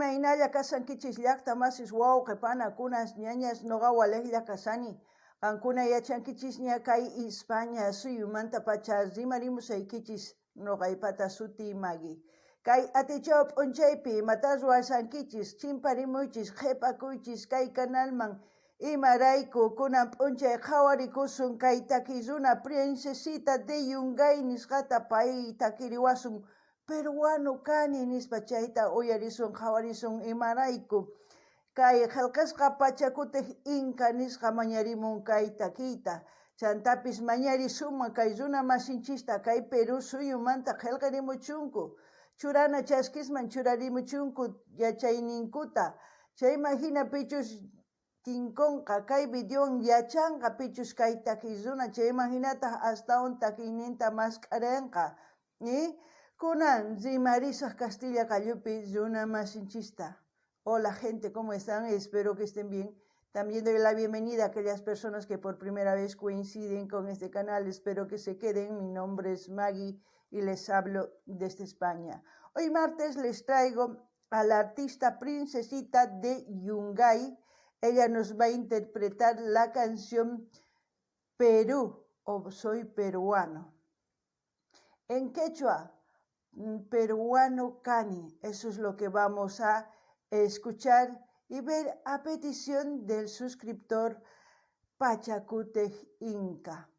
Imaynalla kashankichis llajta masis wawqe panakunas ñañas noqa walejlla kashani. Qankuna yachankichisña kay Ispaña suyumantapacha rimarimusaykichis noqaypata sutiy Magui. Kay atichaw p'unchaypi imata ruwashankichis chimparimuychis qhepakuychis kay canalman imarayku kunan p'unchay qhawarikusun kay takiy runa Princesita de Yungay nisqata pay takiriwasun peruano kani nispa chayta uyarisun qhawarisun imarayku kay qhelqasqa Pachakutej Inka nisqa mañarimun kay takiyta chantapis mañarisuman kay runa masinchista kay Perú suyumanta qhelqerimuchunku churana chaskisman churarimuchunku yachayninkuta chayman jina pichus tinkonqa kay videowan yachanqa pichus kay takiy runa chayman jinataj astawan takiyninta mask'arenqa Kunan rimarisaj kastilla qallupi runa masinchista. Hola gente, ¿cómo están? Espero que estén bien. También doy la bienvenida a aquellas personas que por primera vez coinciden con este canal. Espero que se queden. Mi nombre es Maggie y les hablo desde España. Hoy martes les traigo a la artista Princesita de Yungay. Ella nos va a interpretar la canción Perú o Soy Peruano. En quechua, peruano kani. Eso es lo que vamos a escuchar y ver a petición del suscriptor Pachacútec Inca.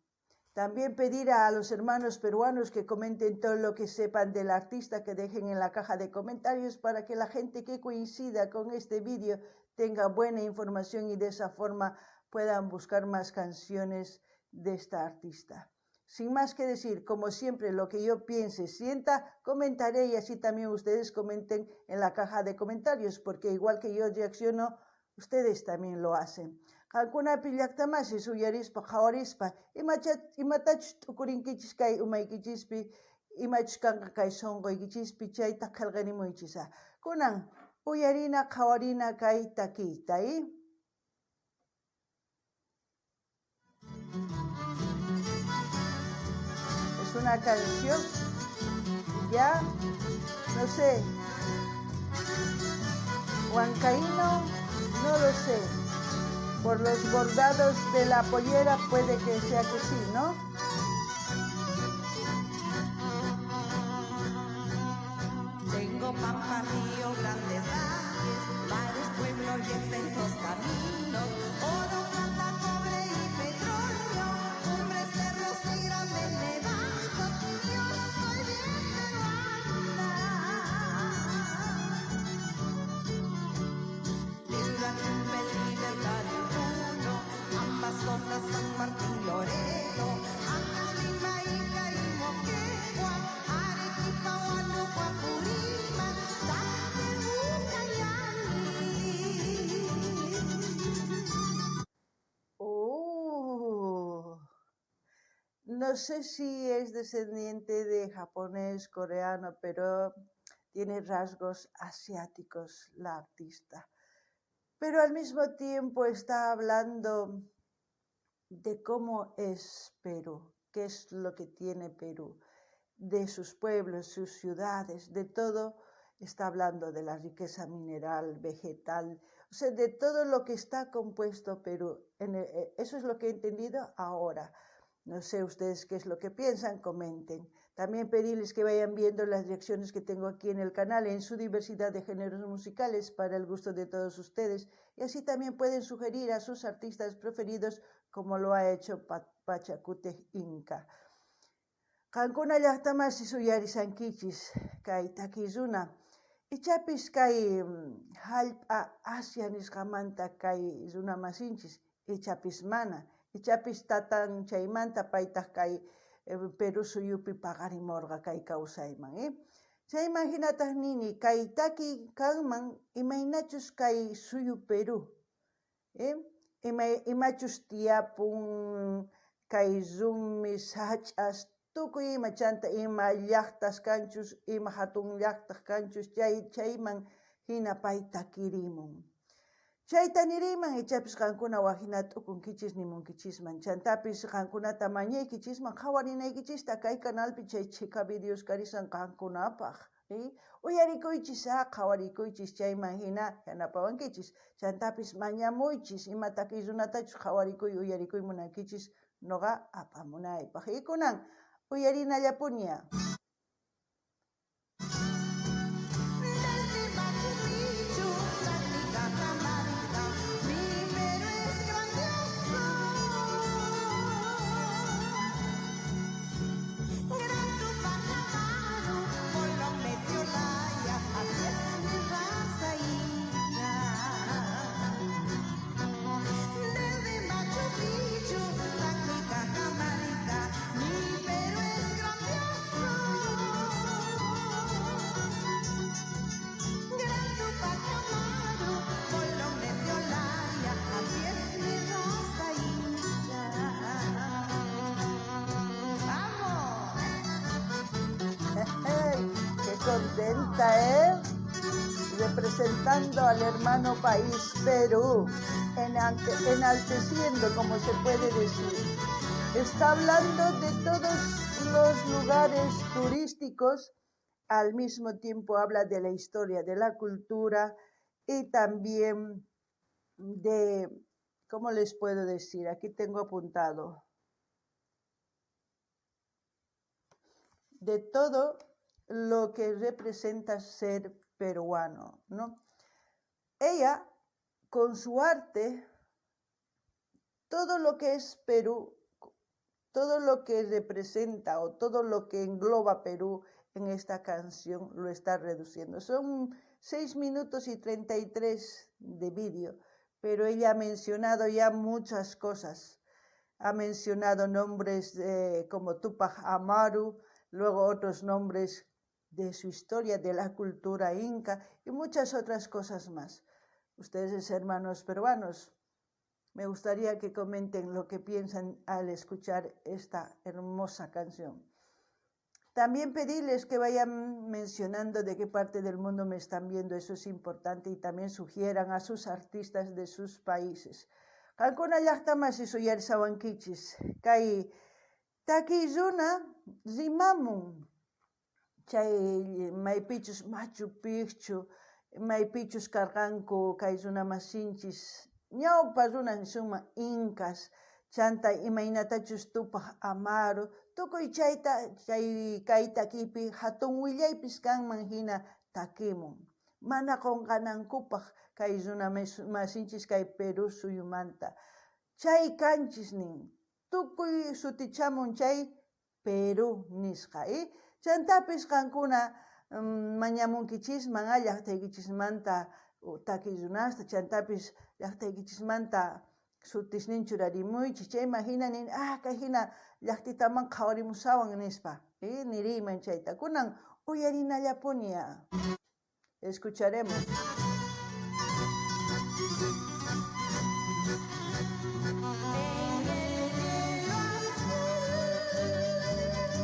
También pedir a los hermanos peruanos que comenten todo lo que sepan del artista, que dejen en la caja de comentarios para que la gente que coincida con este vídeo tenga buena información y de esa forma puedan buscar más canciones de esta artista. Sin más que decir, como siempre, lo que yo piense, sienta, comentaré y así también ustedes comenten en la caja de comentarios, porque igual que yo reacciono, ustedes también lo hacen. Qankunapi llaqtamasis uyarispa, qhawarispa, imatachus t'ukurinkichis kay umaykichispi, imachus kanqa kay sonqoykichispi, chayta qhelqarimuychis. Kunan, uyarina, qhawarina kay takiyta. Es una canción ya, no sé, huancaíno, no lo sé. Por los bordados de la pollera puede que sea que sí, ¿no? Tengo pampa, río, grandes valles, mares, pueblos y extensos caminos, oro, plata, cobre y petróleo, cumbres, cerros y grandes nevados. Yo soy bien peruana. Piura, Tumbes, Libertad y Puno, Amazonas, San Martín, Loreto, Ancash, Lima, Ica y Moquegua, Arequipa, Huánuco, Apurímac, Tacna, Ucayali. Oh, no sé si es descendiente de japonés, coreano, pero tiene rasgos asiáticos la artista. Pero al mismo tiempo está hablando de cómo es Perú, qué es lo que tiene Perú, de sus pueblos, sus ciudades, de todo. Está hablando de la riqueza mineral, vegetal, o sea, de todo lo que está compuesto Perú. Eso es lo que he entendido ahora. No sé ustedes qué es lo que piensan, comenten. También pedirles que vayan viendo las reacciones que tengo aquí en el canal en su diversidad de géneros musicales para el gusto de todos ustedes. Y así también pueden sugerir a sus artistas preferidos como lo ha hecho Pachacútec Inca. Qankuna llaqtamasis uyarishankichis kay takiy runa. Ichapis kay hallp'a Asia nisqamanta kay runa masinchis, ichapis mana, ichapis tatan chaymanta paytaj kay Perú suyupi paqarimurqa kay kawsayman. Chayman hinataq nini kay takiy kanman imaynachus kay suyu Perú. Imachus tiyapun kay rumi sach'as tukuy ima chanta ima llaqtas kanchus, ima hatun llaqtas kanchus chayman hina pay takirimun. Chayta niriman ichapis qankuna wajina t'ukunkichis nimunkichisman, chantapis qankunata mañaykichisman qhawarinaykichista kay canalpi chay chhika videos karisan qankunapaj. Uyarikuychis á, qhawarikuychis chayman hina yanapawankichis. Chantapis mañamuychis ima takiy runatachus qhawarikuy uyarikuy munankichis noqa apamunaypaq. Y kunan uyarinallapunia. Desde Machu Picchu, Cajamarca, mi Perú es grandioso. Gran Tupac Amaru, Bolón medio laya, así es mi raza inca. Desde Machu Picchu, Cajamarca, mi Perú es grandioso. Gran Tupac Amaru, Bolón medio laya, así es mi raza inca. ¡Vamos! ¡Qué contenta, eh! Representando al hermano país Perú, enalteciendo, como se puede decir. Está hablando de todos los lugares turísticos, al mismo tiempo habla de la historia, de la cultura y también de, ¿cómo les puedo decir? Aquí tengo apuntado. De todo lo que representa ser peruano, ¿no? Ella, con su arte, todo lo que es Perú, todo lo que representa o todo lo que engloba Perú en esta canción lo está reduciendo. Son 6 minutos y 33 de vídeo, pero ella ha mencionado ya muchas cosas. Ha mencionado nombres como Tupac Amaru, luego otros nombres de su historia, de la cultura inca y muchas otras cosas más. Ustedes, hermanos peruanos, me gustaría que comenten lo que piensan al escuchar esta hermosa canción. También pedirles que vayan mencionando de qué parte del mundo me están viendo, eso es importante, y también sugieran a sus artistas de sus países. Qankuna llaqta masis uyarishawankichis, kay takiy runa rimamun, chay maypichus Machu Picchu, maypichus karqanku kay runa masinchis, ñawpa runa nisunman incas, chanta imaynatachus Tupac Amaru, tukuy chayta chay kay takipi hatun willaypis kanman hina takimun. Mana qunqanankupaq kay runa masinchis kay Perú suyumanta. Chay kanchis nin, tukuy sutichamun chay Perú nisqa. Chantapis qankuna mañamunkichisman llaqtaykichismanta takiy runasta, chantapis llaqtaykichismanta sutisnin churarimuychis, chayman hina nin, kay hina llaqtitaman qhawarimusawan nispa, niriyman chayta. Kunan uyarinallapunia. Escucharemos. En el cielo azul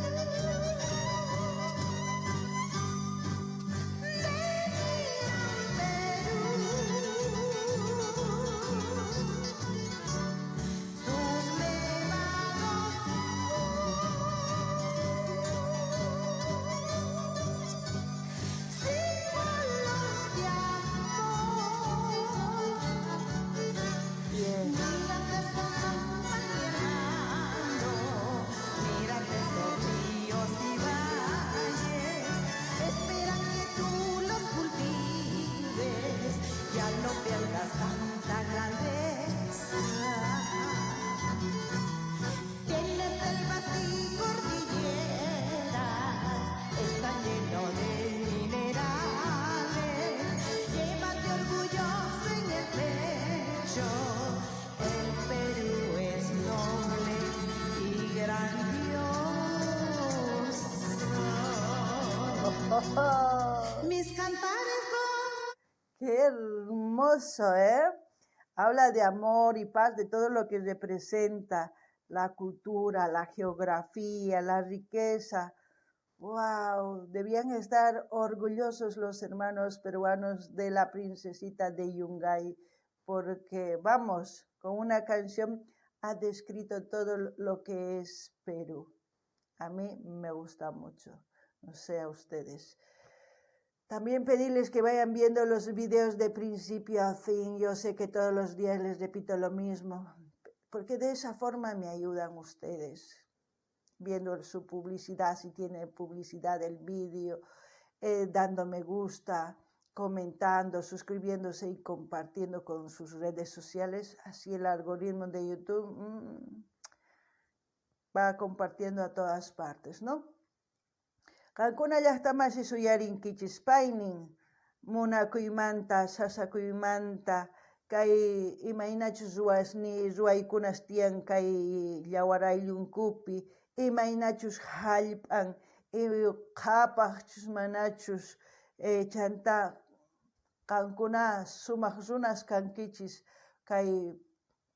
de mi gran Perú, sus nevados símbolos de amor. Bien. Mírate esos pampas, mi hermano, mírate esos ríos y valles, esperan que tú los cultives, ya no pierdas tanta grandeza. Tienes selvas y cordilleras, están llenos de minerales, llévate orgulloso en el pecho, el Perú es noble y grandioso. Mis cantares son... ¡Qué hermoso, eh! Habla de amor y paz, de todo lo que representa la cultura, la geografía, la riqueza. ¡Guau! Debían estar orgullosos los hermanos peruanos de la princesita de Yungay, porque, vamos, con una canción ha descrito todo lo que es Perú. A mí me gusta mucho, no sé a ustedes. También pedirles que vayan viendo los vídeos de principio a fin. Yo sé que todos los días les repito lo mismo, porque de esa forma me ayudan ustedes, viendo su publicidad, si tiene publicidad el vídeo, dando me gusta, comentando, suscribiéndose y compartiendo con sus redes sociales. Así el algoritmo de YouTube va compartiendo a todas partes, ¿no? Qankuna llaqtamasi suyarinkichis paynin munakuymanta, sasakuymanta, kay imaynachus ruwasni ruwaykunas tiyan kay llawaraylunkupi, imaynachus hallp'an, qhapaqchus manachus, chanta qankuna sumaq runas kankichis kay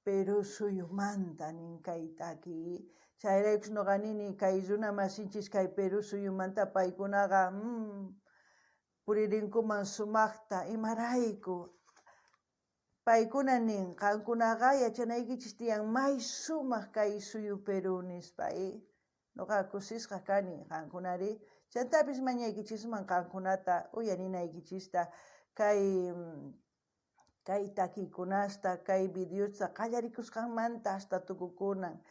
Perú suyumanta nin kay takiy. Chayraykus noqa nini kay runa masinchis kay Perú suyumanta paykunaqa puririnkuman sumaqta, imarayku paykuna nin qankunaqa yachanaykichis tiyan may sumaq kay suyu Perú nispa. Noqa kusisqa kani qankunari, chantapis mañaykichisman qankunata uyarinaykichista kay kay takiykunasta, kay videosta qallarikusqanmanta hasta tukukunan.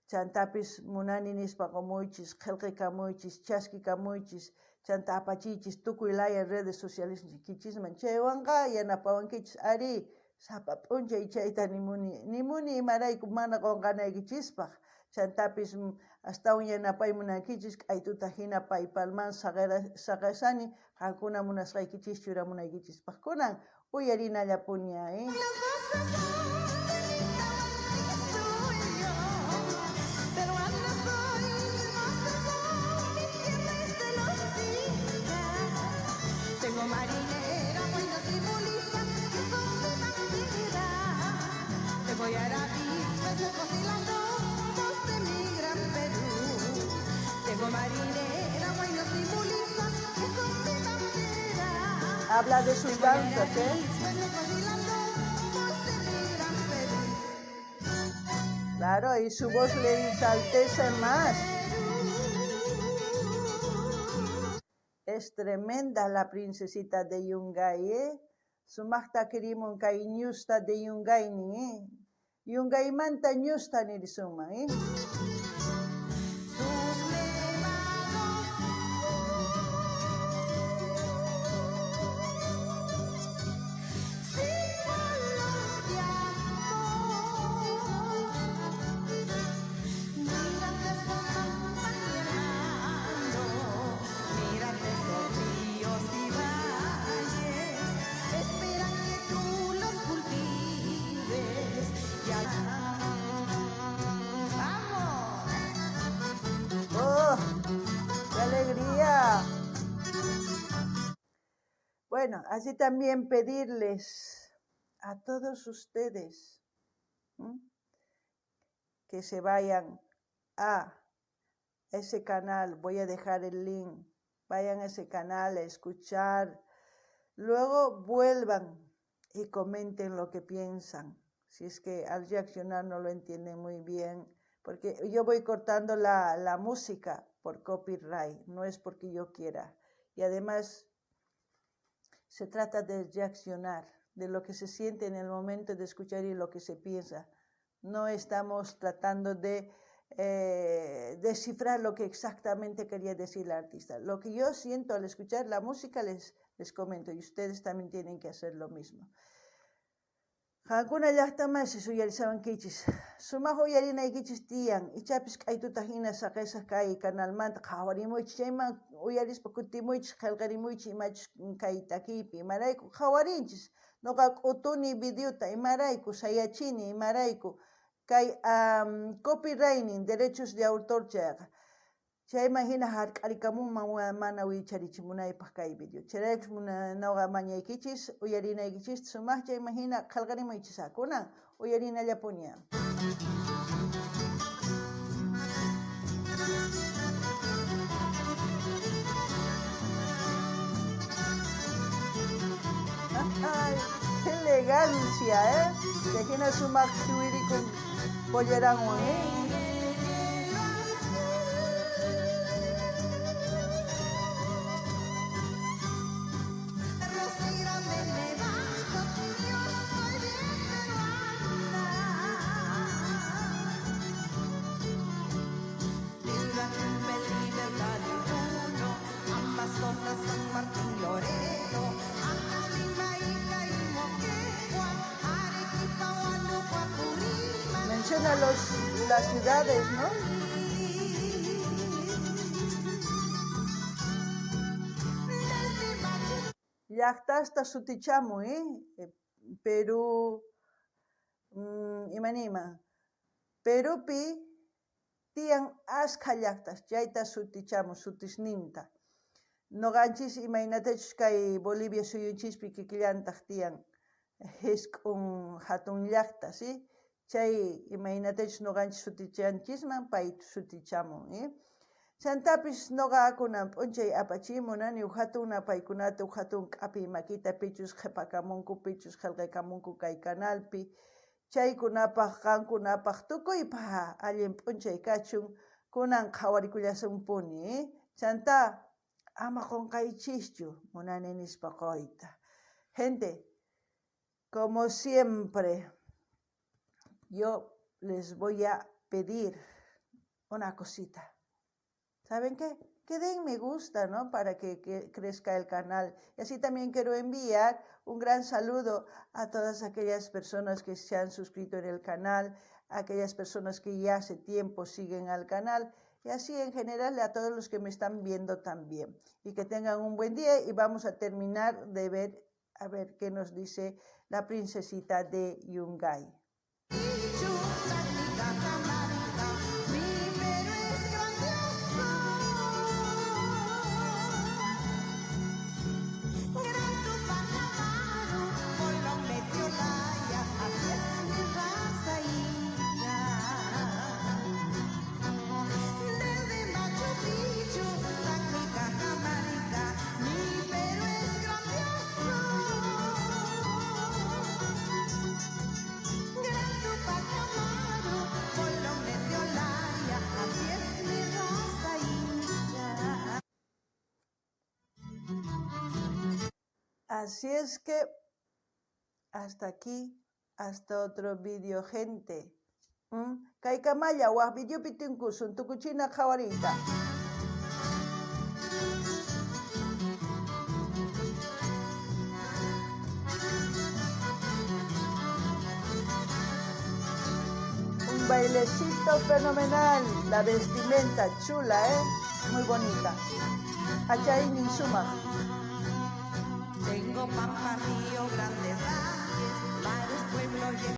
Chantapis munani nispa qumuychis, qillqikamuychis, chaskikamuychis, chanta apachiychis tukuy laya redes sociales kichisman. Chaywanqa yanapawankichis ari sapa p'unchay chayta nimuni imarayku mana qunqanaykichispaq. Chantapis astawan yanapay munankichis k'aytuta hina PayPalman saqesani qankuna munasqaykichis churamunaykichispaq. Kunan uyarinallapuni. Peruana soy, hermosa soy, mi tierra es de los incas. Tengo marinera, buenas y mulizas, que son mi bandera. Te voy a avispas, y lobos de mi gran Perú. Tengo marinera, buenas y mulizas, que son mi bandera. Habla de sus danzas, ¿eh? Claro, y su voz le ensaltece más. Es tremenda la princesita de Yungay, ¿eh? Sumaqta kirimun kay ñusta de Yungay nin, ¿eh? Yungaymanta ñusta nirisunman, ¿eh? Sus nevados símbolos de amor. Mírate esos pampas, mi hermano, mírate esos ríos y valles, esperan que tú los cultives. Ya. ¡Vamos! ¡Oh! ¡Qué alegría! Bueno, así también pedirles a todos ustedes que se vayan a ese canal, voy a dejar el link, vayan a ese canal a escuchar, luego vuelvan y comenten lo que piensan, si es que al reaccionar no lo entienden muy bien, porque yo voy cortando la música por copyright, no es porque yo quiera, y además se trata de reaccionar, de lo que se siente en el momento de escuchar y lo que se piensa. No estamos tratando de descifrar lo que exactamente quería decir el artista. Lo que yo siento al escuchar la música les comento, y ustedes también tienen que hacer lo mismo. Qankuna llaqtamasi suyarisawankichis, sumaq uyarinaykichis tiyan, ichapis k'aytuta hina saqesaq kay kanalmanta qhawarimuychis, chayman uyarispa kutimuychis, qillqarimuychis imachus kay takiypi, imarayku qhawarinchis, noqa k'utuni videota, imarayku sayachini, imarayku kay copyright derechos de autor chayqa. Chayman hina hark'arikamunman mana wicharichimunaypaq kay video. Chayraykus noqa mañaykichis, uyarinaykichis sumaq chayman hina qillqarimuychis kunan uyarinallapuni. Ay, qué elegancia, ¿eh? Chay hina sumaq chiwirikun polleranwan, ¿eh? Menciona las ciudades, ¿no? Llajtasta sutichamun, ¿eh? Perú, imaniyman, Perupi tiyan askha llajtas, chayta sutichamun, sutisninta. Noqanchis imaynatachus kay Bolivia suyunchispi kikillantaq tiyan jisq'un hatun llaqta, ¿sí? Chay imaynatachus noqanchis sutichanchisman pay sutichamun, ¿eh? Chantapis noqa kunan p'unchay apachimunani uj hatun napaykunata, uj hatun k'api makita pichus qhipakamunku, pichus qillqaykamunku kay canalpi. Chaykunapaq, qankunapaq tukuypaq allin p'unchay kachun, kunan qhawarikullasunpuni, ¿eh? Chantá ama qunqaychischu munani nispa qoyta. Gente, como siempre, yo les voy a pedir una cosita. ¿Saben qué? Que den me gusta, ¿no? Para que crezca el canal. Y así también quiero enviar un gran saludo a todas aquellas personas que se han suscrito en el canal, a aquellas personas que ya hace tiempo siguen al canal, y así en general a todos los que me están viendo también. Y que tengan un buen día y vamos a terminar de ver a ver qué nos dice la princesita de Yungay. Mi Perú es grandioso. Gran Tupac Amaru, Polomedio Laya, así es mi raza inca. Desde Machu Picchu, mi Cajamarca, mi Perú es grandioso. Gran Tupac Amaru, Polomedio Laya, así es mi raza inca. Así es que hasta aquí, hasta otro vídeo, gente. Kaykamalla waj videopi tinkusun tukuchina qhawariyta. Un bailecito fenomenal, la vestimenta chula, ¿eh? Muy bonita. Achaynin sumaq. Tengo pampa, río grande.